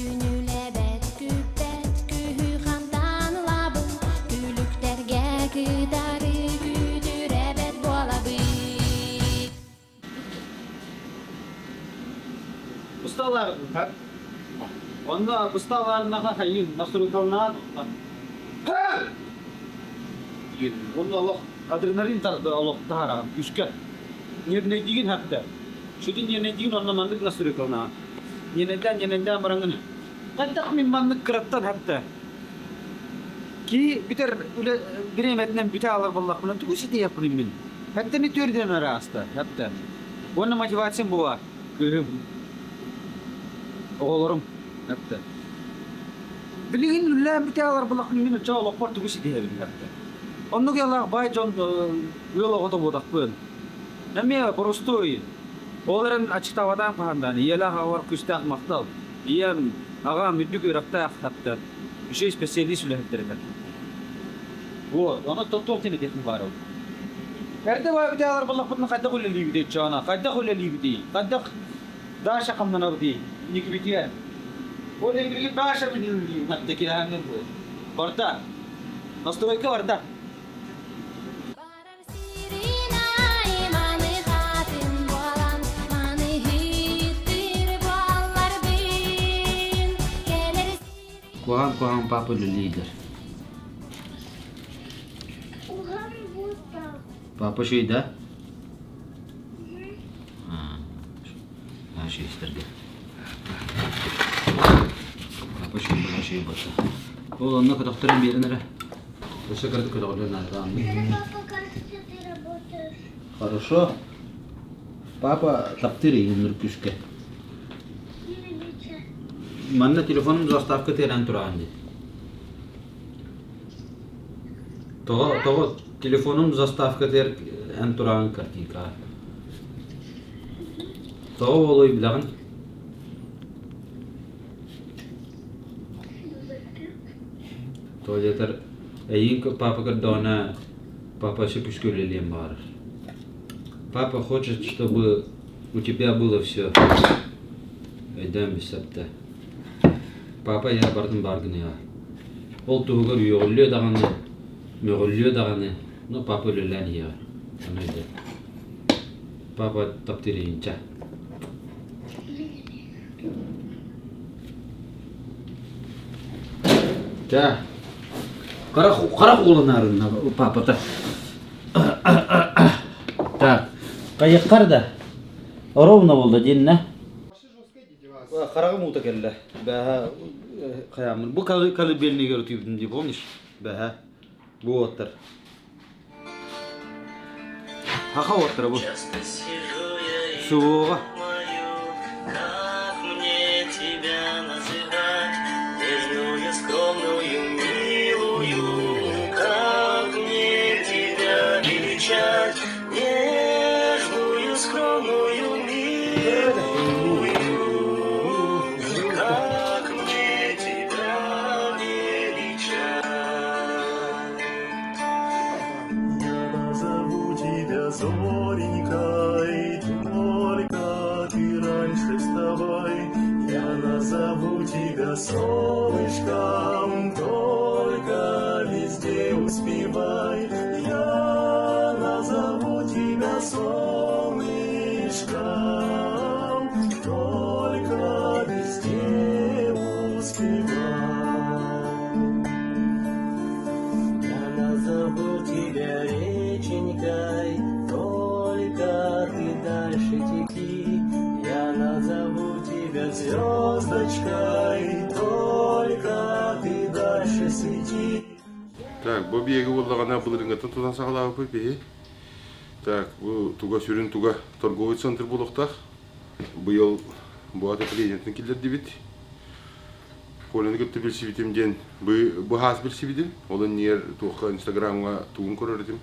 J: Күнүлэбэт күппэт күһү хантан ылабын күлүктэргэ кытары күтүрэбэт буолабын
A: Усталар Онно усталарынаха хайын насруталнаан Онно олох адреналин олох таһараҕын күскэ. Нервнэйдиигин хатта. Шүтүн нервнэйдиигин онно маннык настройкалнаан. Нервнэйдээн нервнэйдээн бараҥын хайдах мин маннык кыраттан хатта. Ки бүтэр үлэ бириэмэтинэн бүтэ алар буоллахпына тугу ситиһиэхпиний мин? Хаттани түөрдүнэн эрэ ааста хатта. Уонна мотивациям буолар. Кыыһым. Оҕолорум. Хатта. Билигин үлэлээн бүтэ алар буоллахпына мин оччо олохпор тугу ситиһэбин хатта. Оннук ыалаах баай дьон ыал оҕото буотахпын. Эмиэ боростуой. Ол эрэн аччыктаабатаҕым хаһан даҕаны. Ийэлээх аҕабар күүстээх махтал. Ийэм, аҕам үрдүк үөрэхтээх хатта. Үчүгэй специалист үлэһиттэр этэ. Вот, ону туох диэн этиэхпин баарыл. Эрдэ баайбытаалар буллахпытына хайдах үлэлиибитий Чоона? Хайдах үлэлиибитий? Хайдах Даша хамнанабытый? Никибитигэр. Ол билигин Даша билиҥ хатта киһаҥҥын барда. Настройка барда. Куһаҕан куһаҕан папа үлэлииллэр. Папа үчүгэй да? Аа, үчүгэйдэргэ. Папа үчүгэй буолла, үчүгэй буолла. Ол онно көтөхтөрөн биэрэн эрэ. Өссө кыратык көтөҕүллүөн наада. Хорошо. Папа таптыыр эйигин күүскэ. Манна телефонум заставка тыыран тураҕын дии. Тоҕо, тоҕо телефонум заставка тыыр эн тураҕын картинкаҕа. Тоҕо буолуой билэҕин? Тоҕо диэтэр эйигин папа көрдөҕүнэ папа өссө күүскэ үлэлиэн баҕарар. Папа хочет, чтобы у тебя было все. Өйдөөн билсэптэ. Папа я бардым баар гыныаҕа. Ол туһугар үөҕүллүө даҕаны, мөҕүллүө даҕаны, но папа үлэлээн иһиэҕэ. Ону өйдөө. Папа таптыыр эйинчэ. Да. Харах ууланарын папата. Так. Кайыккар да. Ровно болды динне. Хараҕым уута кэллэ. Бэһэ хайааммын. Бу колыбельныйгар утуйбутум дии, помнишь? Бэһэ. Бу уоттар. Хаха уоттара бу. Суоҕа.
K: Так, бу биэги буоллаҕына былырыыҥҥыттан тутан саҕалаабыппыт биһи. Так, бу туга сүрүн туга торговый центр буолуохтаах. Быйыл бу отоплениетын киллэрдибит. Коляны кытта билсибитим диэн бу хаас билсибитим. Ол иннигэр туохха инстаграмҥа тугун көрөр этим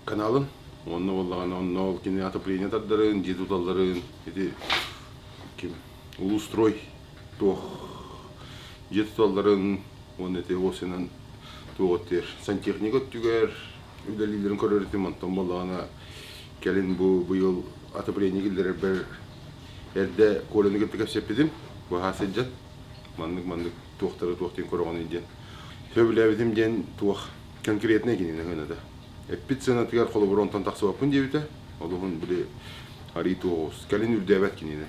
K: каналын. Онно буоллаҕына онно ол кини отопление тардарын, дьиэ туталларын ити ким Улустрой туох дьиэ туталларын уонна ити осенан туох өттүгэр сантехника өттүгэр үлэлииллэрин көрөр этим. Онтон буоллаҕына кэлин бу быйыл отопление киллэрэрбэр эрдэ Коляны кытта кэпсэппитим. Быһаа сылдьан маннык-маннык туохтары туох диэн көрөҕүнүй диэн. Сөбүлээбитим диэн туох конкретнай кинини ыһыната. Эппит сыанатыгар холобур онтон тахсыбаппын диэбитэ. Олуһун били арыы туоҕус. Кэлин үрдээбэт кинини.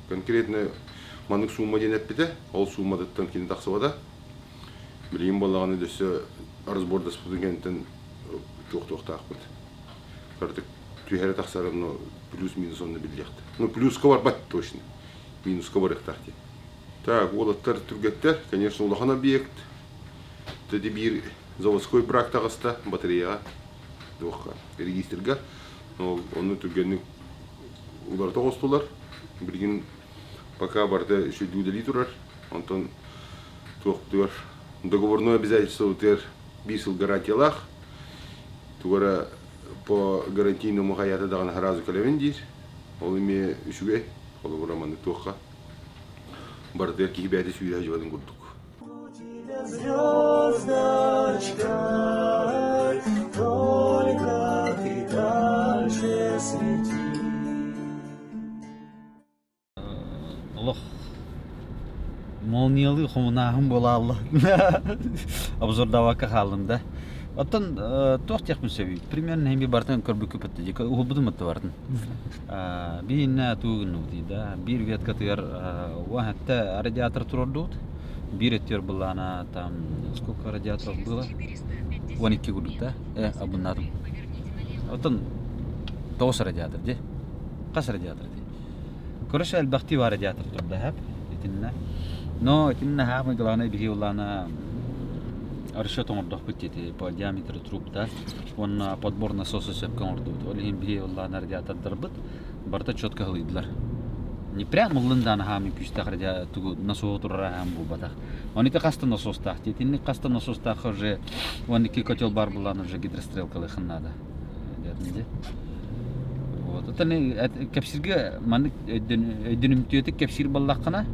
K: Конкретно маннык сумма диэн эппитэ. Ол сумматыттан кини тахсыбата. Билигин буоллаҕына өссө разбордаспытын кэнниттэн туох-туохтаахпыт. Кыратык түһэрэ тахсара, но плюс-минус онно биллиэхтэ. Ну, плюска барбат точно. Минуска барыахтаах диэн. Так, уолаттар түргэттэр. Конечно, улахан объект. Тэди биир заводской брак таҕыста батареяҕа, туохха, регистрга. Но ону түргэнник уларыта оҕустулар. Билигин пока барыта үчүгэй үлэлии турар. Онтон туохтугар договорное обязательствотыгар биир сыл гарантиялаах. Тугу эрэ по гарантийному хайаата даҕаны сразу кэлэбин диир. Ол эмиэ үчүгэй. Холобура маннык туохха барытыгар киһи бэйэтэ сүүрэ сылдьыбатын курдук.
A: Олох молниялыы хомунааһын буолаалла. Обзордаабакка хааллым да. Оттон туох диэхпин сөбүй? Примерно эми барытын көрбүккү бытты. Уһулбутум бытты барытын. Бииннэ туу гыннубут да. Биир веткатыгар уаһатта радиатор турордубут. Биир өттүгэр былаана там сколько радиаторов было? 12 курдук да. Э, абыннаатым. Оттон тоҕус радиатор дии. Хас радиатор дии? Короче, элбэхтии баар радиатор турда хэп итиннэ. Но итиннэ хаамый главное биһи улаана расчет оҥордохпут диэти по диаметру труб да уонна подбор насоса сөпкө оҥордубут. Ол иһин биһи улаана радиатордарбыт барыта четко ылыйдылар. Не прям ыллын дааны хаамый күүстээх радиа тугу насоһу турара хаам буолбатах. Он ити хаста насостаах итинник хаста насостаах уже он икки котел бар булан уже гидрострелкалыхын надо. Вот. Это кэпсииргэ маннык өйдөнүмтүөтүк кэпсиир буоллаххына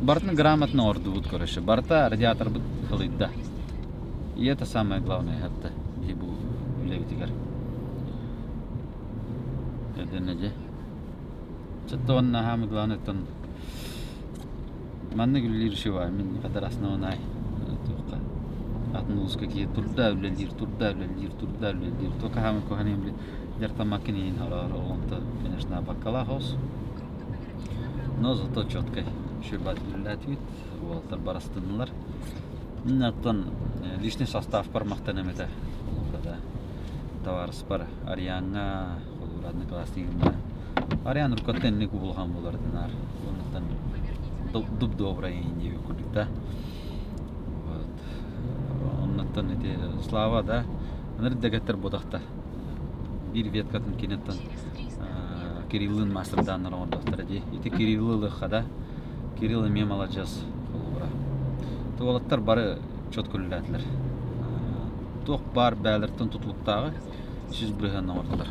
A: барытын грамотно оҥордубут короче барыта радиаторбыт халыйда и это самое главное это биһи бу үлэбитигэр өйдөннө дьэ чотто уонна самое главное оттон Маннык үлэлиир үчүгэй мин хатар основной туохха атын улууска киһи турда үлэлиир турда үлэлиир турда үлэлиир только хаамын куһаныым блин дьартаммаккын иһин хороор оҕонто конечно баккалаах оҕус но зато четкай үчүгэй бат үлэлээтибит. Уолаттар барастыннылар. Оттон личный составпар махтаным этэ. Товарыспар Ариаҥҥа, холобур, одноклассникымҥа. Ариан уруккаттан инник улахан буолардынаар. Оннуттан дуб-добрай диэбит курдук да. Вот. Оннуттан ити Слава да, ыныр дэгеттер ботахта. Биир веткатын кинеттан Кириллын маастардааннар оҥордохторо дии. Ити Кириллы ылыахха да, Кирилл эмиэ маладьыас холобура. Уолаттар бары чётко үлэлээтилэр. Туох баар бээлэртэн тутулуктааҕы 100% оҥордулар.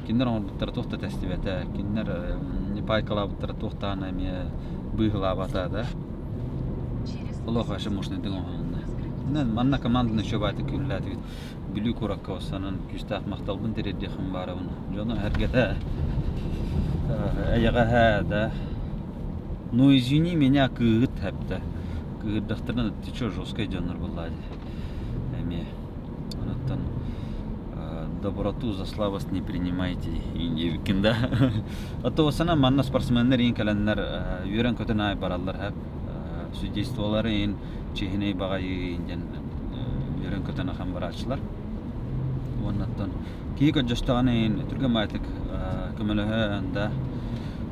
A: Кинилэр оҥорбуттара туох да тэстибэтэ, кинилэр пайкалаабыттара туох даҕаны эмиэ быыһылаабата да. Олох вообще мощный оҥоһулунна. Манна команданы еще баайтык үлэлээтибит. Бүлүү куоракка останан күүстээх махталбын тириэрдиэххин баарабын. Дьоно эргэтэ эйэҕэһэ да. Ну извини меня кыыһыт хэптэ. Кыыһырдахтарына ты чё жесткай дьоннор буоллаа дии. Эмиэ. Онуттан доброту за слабость не принимайте диэбиккин да. А то осана манна спортсменнар иин кэлэннэр үөрэн-көтөн аай бараллар хэп. Судействолары иин чиһинэй баҕайы диэн үөрэн-көтөн ахан барааччылар. Уоннаттан киһи көрдөстөҕүнэ иһин түргэн баайтык көмөлөһөн да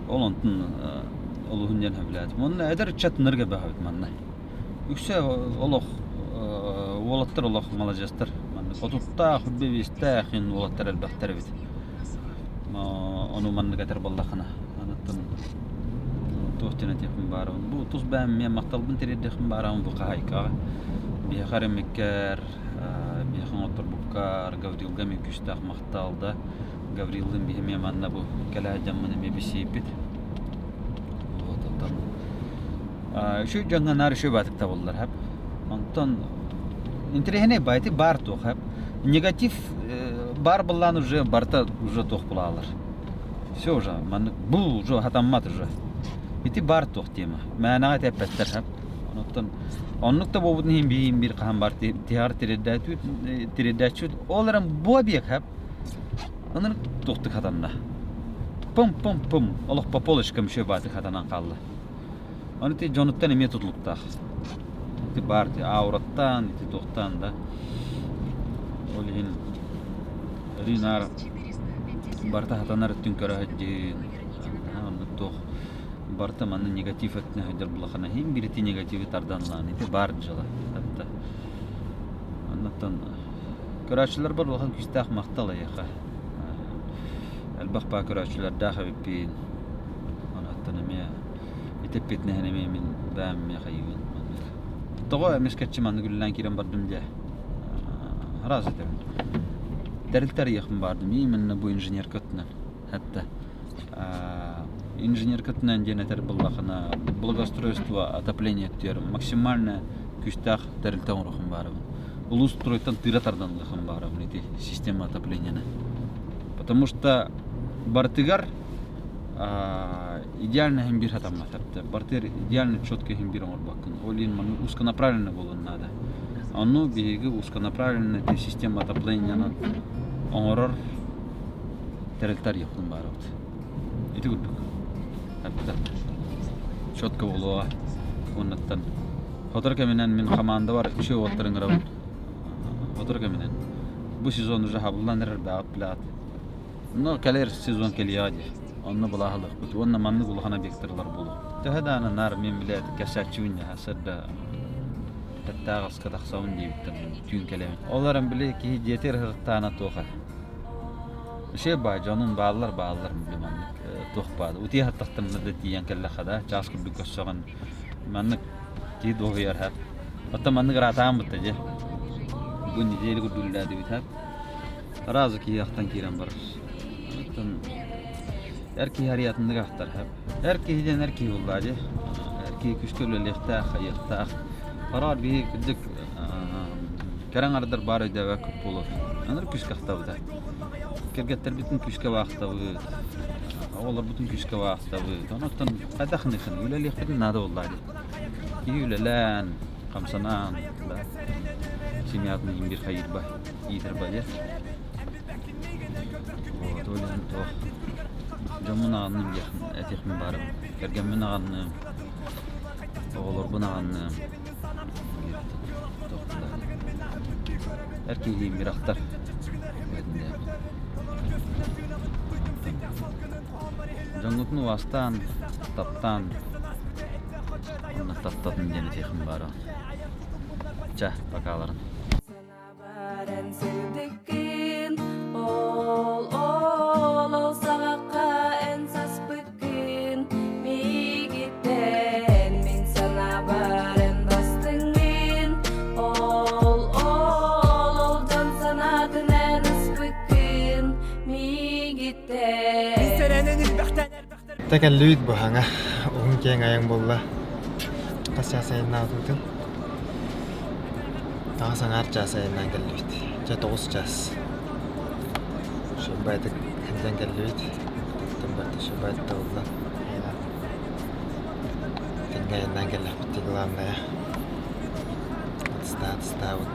A: ол онтун олуһун диэн сөбүлээтим. Уонна эдэр ыччат ынырга бөҕөбүт манна. Үксэ олох уолаттар олох маладьыастар. Манна хотуттаах, үрбэ иин уолаттар элбэхтэр эбит. Ону маннык этэр буоллаххына. Анаттан туох диэн этиэхпин баарабын. Бу тус бэйэм эмиэ махталбын тириэрдиэхпин баарабын бу хаһаайкаҕа. Биһиэхэ эрэммиккэр, биһиэхэ оҥотторбуккар Гаврилга эмиэ күүстээх махтал да. Гавриллыын биһи эмиэ манна бу кэлэ сылдьаммын эмиэ билсииппит. Вот оттон үчүгэй дьоҥҥо наар үчүгэй баатык табыллар хэп. Онтон интэриэһинэй баайты баар туох хэп. Негатив баар былаан уже барыта уже туох булаалар. Все уже маннык бу уже хатаммат уже. Ити баар туох тема. Мээнэҕэ этэппэттэр хэп. Онуттан оннук да буолбутун иһин биһиин биир хаһан бар тиһэҕэр тириэрдээччүт ол эрэн бу объект хэп. Онон туохтук хатанна. Пум-пум-пум олох по полочкам еще бааты хатанан хаалла. Ону ити дьонуттан эмиэ тутулуктаах. Ити баар ити аураттан, ити туохтан да. Ол иһин өрүү-наар барыта хатанар өттүн көрө сылдьыын. Оннук туох барыта манна негатив өттүнэ сылдьар булахана иһин биир ити негативи тардан ылаан ити баар дьыала. Хатта. Оннуттан көрөөччүлэрбэр улахан күүстээх махтал эйиэхэ. Элбэх баа көрөөччүлэрдээх эбиппин. Онуттан эмиэ ити эппиэтинэһин эмиэ мин бэйэм эмиэ хайыыбын маннык. Тоҕо эмискэччи маннык үлэлээн киирэн бардым диэ. Араас этэбин. Тэрилтэ арыйыахпын баардым именно бу инженерка өттүнэн. Хатта инженерка өттүнэн диэн этэр буоллахына благоустройство отопление өттүгэр максимально күүстээх тэрилтэ оҥоруохум баарабын. Улуус стройтан тыыра тардан ылыахым баарабын ити система отопленияны. Потому что барытыгар идеально иһин биир сатаммат Барытыгар идеально четко иһин биир оҥорбоккун. Ол иһин маннык узконаправленно буолуон наада. Ону биһиги узконаправленно ити система отопленияны оҥорор тэрилтэ арыйыахпын баарабыт. Ити курдук. Четко буолуоҕа. Уоннаттан сотору кэминэн мин хамаандабар үчүгэй уолаттары ыҥырабын. Сотору кэминэн. Бу сезон уже хабыллан эрэр бэҕэт билэҕит. Но кэлэр сезон кэлиэҕэ дии. Онно былааһылыахпыт уонна маннык улахан объектарлар буолуо. Төһө даҕаны наар мин билэ кэпсээччибин дьаһа сырда тэттаах аска тахсабын диэбиттэн түүн кэлэбин. Ол эрэн били киһи дьиэтигэр сырыттаҕына туох ээ. Үчүгэй баа дьонум бааллар бааллар били маннык туох баар. Утуйа сыттахтарына да тиийэн кэллэххэ да чаас курдук көрсөҕүн маннык киһи дуоһуйар һэ. Оттон маннык ыраатаан бутта дьэ. Бу неделя курдук үлэлээтибит һэ. Сразу киһи ахтан киирэн барар. Оттон эр киһи арыйатыннык ахтар һэ. Эр киһи диэн эр киһи буоллаа дии. Эр киһи күүскэ үлэлиэхтээх, хайыахтаах. Хороҕор биһи кырдьык кэрэ аҥардар баар өйдөөбөккүт буолуо. Аныр күүскэ ахтабыта. Кэргэттэрбитин күүскэ баахтабыт. Оҕолорбутун күүскэ баахтабыт. Онон хайдах ыныхын үлэлиэхпитин наада буоллаа дии. Киһи үлэлээн, хамсанан, да, семьятын иһин биир хайыырба, иитэрба диэ. Вот, ол иһин туох дьоммун аҕынным диэхпин этиэхпин баарым. Кэргэммин аҕынным. Оҕолорбун аҕынным. Эр киһи мирахтар. Дьоҥҥутун убаастаан, таптаан, онно таптатын диэн этиэхим баара. Ча, покаларын.
L: Баран сырдыккын, ол, ол, ол саҕахха эн саспыккын, миигиттэн мин санаабар эн бастыҥҥын, ол, ол, ол дьон санаатын эн ыспыккын, миигиттэн.
C: Тэ кэллибит быһаҥа уһун киэҥ айан буолла. Хас чаас айаннаабытын? Таҕас аҥаар чаас айаннаан кэллибит. Чэ тоҕус чаас. Шыбайтык сылдьан кэллибит. Тыттан барда шыбайт табыллан. Тэҥҥэ айаннаан кэллэхпит дии главное. Атыстаан атыстаабыт.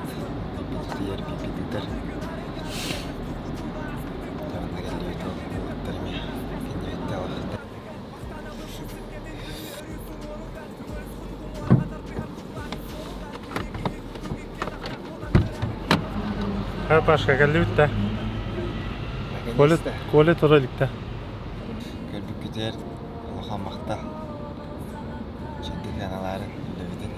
C: Пипитутуйар пипитутар. Онно кэллибит уолаттар эмиэ кэннибиттэ алахтар.
H: Ха, Пашка кэллибит да. Коля, Коля тура иликтэ.
C: Көрбүккүтүгэр улахан махтал. Чэбдик аналаарын үлэбитин.